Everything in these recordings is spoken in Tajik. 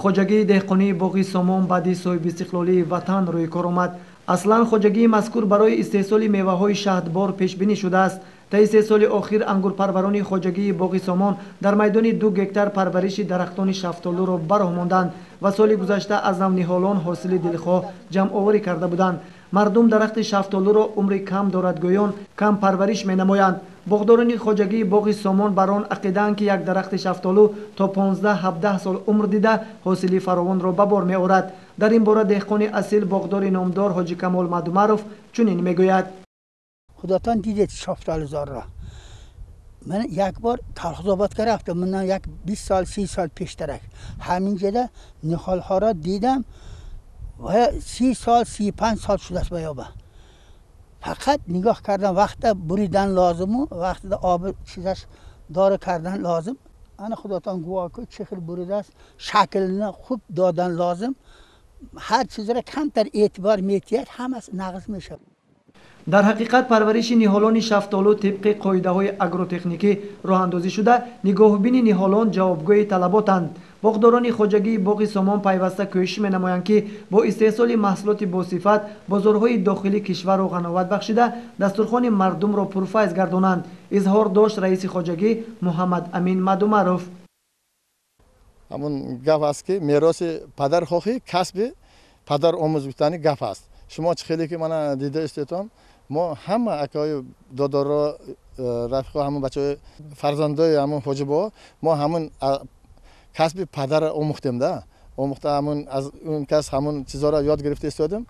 Хоҷагии деҳқонии боғи Сомон баъди соҳибистиқлолии ватан рӯи кор омад. Аслан хоҷагии мазкур барои истеҳсоли меваҳои шаҳдбор пешбинӣ шудааст. Таи 3 соли охир ангурпарварони хоҷагии боғи Сомон дар майдони 2 гектар парвариши дарахтони шафтолуро ба роҳ монданд ва соли гузашта аз навниҳолон ҳосили дилхоҳ ҷамъоварӣ карда буданд. Мардум дарахти шафтолуро умри кам дорад гӯён кам парвариш менамоянд. Боғдорони хоҷагии боғи Сомон бар он ақидаанд, ки як дарахти шафтолу то 15-17 сол умр дида ҳосили фаровонро ба бор меорад. Дар ин бора деҳқони асил боғдори номдор Ҳоҷи Камол Мадумаров чунин мегӯяд. Худотон дидед шафтолузорро. Ман як бор Талхозободга рафтам, bundan як 20 сол 30 сол пештарак. Ҳамин ҷода ниҳолҳоро дидам ва 30 сол 35 сол шудааст ба ёба. Фақат нигоҳ кардан вақта буридан лозиму вақтida оби чизаш дора кардан лозим. Ана худотон гувоҳ ку чӣ хел буридааст, шаклini хуб додан лозим. Ҳар чизро камтар эътибор метиҳад, ҳамас нағз мешавад. Дар ҳақиқат парвариши ниҳолони шафтолу тибқи қоидаҳои агротехникӣ роҳандозӣ шуда, нигоҳубини ниҳолон ҷавобгӯи талаботанд. Боғдорони хоҷагии боғи Сомон пайваста кӯшиш менамоянд, ки бо истеҳсоли маҳсулоти босифат бозорҳои дохили кишварро ғановат бахшида, дастурхони мардумро пурфайз гардонанд. Изҳор дошт раиси хоҷагӣ Муҳаммад Амин Мадумаров. Ҳамун гап аст, ки мероси падар хоҳӣ, касби падар омӯз гуфтани гап аст. Шумо чӣ хеле ки мана дида истетон, мо ҳама акои додоро, рафиқо, ҳамун бачаҳои фарзандои ҳамун ҳоҷибо, мо ҳамун касби падарро омӯхтем да. Омӯхта ҳамун аз он кас ҳамун чизоро ёд гирифта истодем.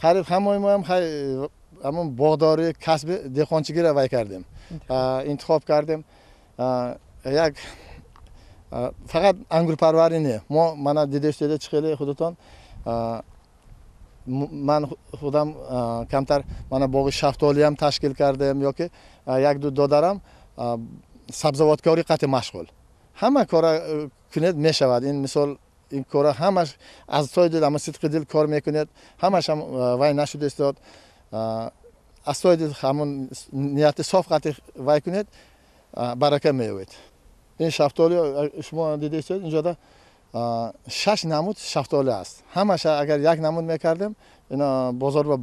Қариб ҳамаи моам ҳамун боғдорӣ, касби деҳқончигиро вай кардем, интихоб кардем. Як фақат ангурпарварӣ не, мо мана дида истода чӣ хеле худатон, ман худам камтар мана боғи шафтолиам ташкил кардем, ёки як-ду додарам сабзавоткорӣ қатъи машғул. Ҳама кора кунед мешавад. Ин мисол ин кора ҳамаш аз тои дил, ама сидқи дил кор мекунед, ҳамаш ҳам вай нашуда истод. Аз тои дил ҳамун нияти соф қатъи вай кунед, барака меёбед. Ин шафтоли шумо дида истод, инҷода 6 намуд шафтоли аст. Ҳамаша агар як намуд мекардем, ина бозор ба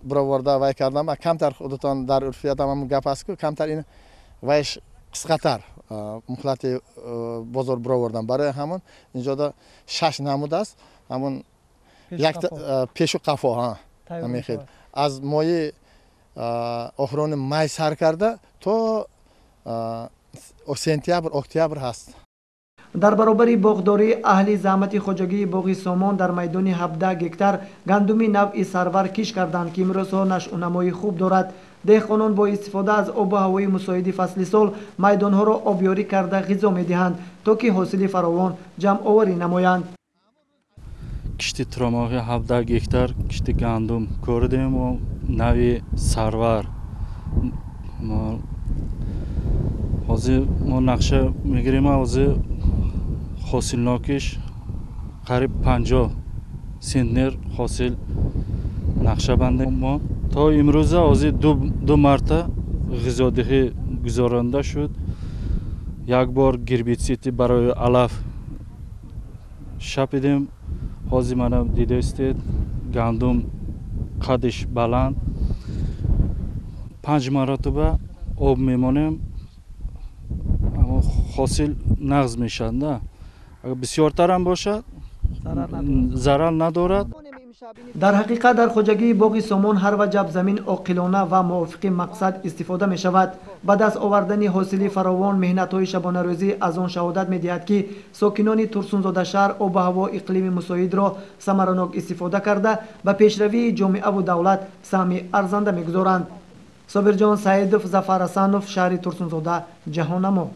бироварда вай кардам, камтар худатон дар урфият ҳам гап аст ку, камтар ин вайш қисқатар муҳлати бозор бировардан. Барои ҳамон инҷода 6 намуд аст. Ҳамон якта пешу қафо, ҳа, ҳамин хел. Аз моҳи охирони май сар карда то сентябр, октябр ҳаст. Дар баробари боғдорӣ аҳли заҳмати хоҷагии боғи Сомон дар майдони 17 гектар гандуми навъи Сарвар киш карданд, ки имрӯзҳо нашъунамои хуб дорад. Деҳқонон бо истифода аз обу ҳавои мусоиди фасли сол майдонҳоро обёрӣ карда ғизо медиҳанд, то ки ҳосили фаровон ҷамъоварӣ намоянд. Кишти тирамоҳи 17 гектар кишти гандум коридем, нави Сарвар. Ҳозир мо нақша мегирем, ҳозир ҳосилнокиш қариб 50 центнер ҳосил нақша бандем мо. То имрӯза ҳозир ду марта ғизодиҳӣ гузаронда шуд. Як бор гербитсиди барои алаф шапидем. Ҳозир мана дидаистед, гандум қадиш баланд. 5 маротиба об мемонем, аммо ҳосил нағз мешавад. На агар бисёртарам бошад, зарар надорад. Дар ҳақиқат дар хоҷагии боғи Сомон ҳар ваҷаб замин оқилона ва мувофиқи мақсад истифода мешавад. Ба даст овардани ҳосили фаровон меҳнатҳои шабонарӯзӣ аз он шаҳодат медиҳад, ки сокинони Турсунзода шаҳр обу ҳаво иқлими мусоидро самаранок истифода карда ба пешравии ҷомеаву давлат саҳми арзанда мегузоранд. Собирҷон Саидов, Зафар Ҳасанов, шаҳри Турсунзода, Ҷаҳоннамо.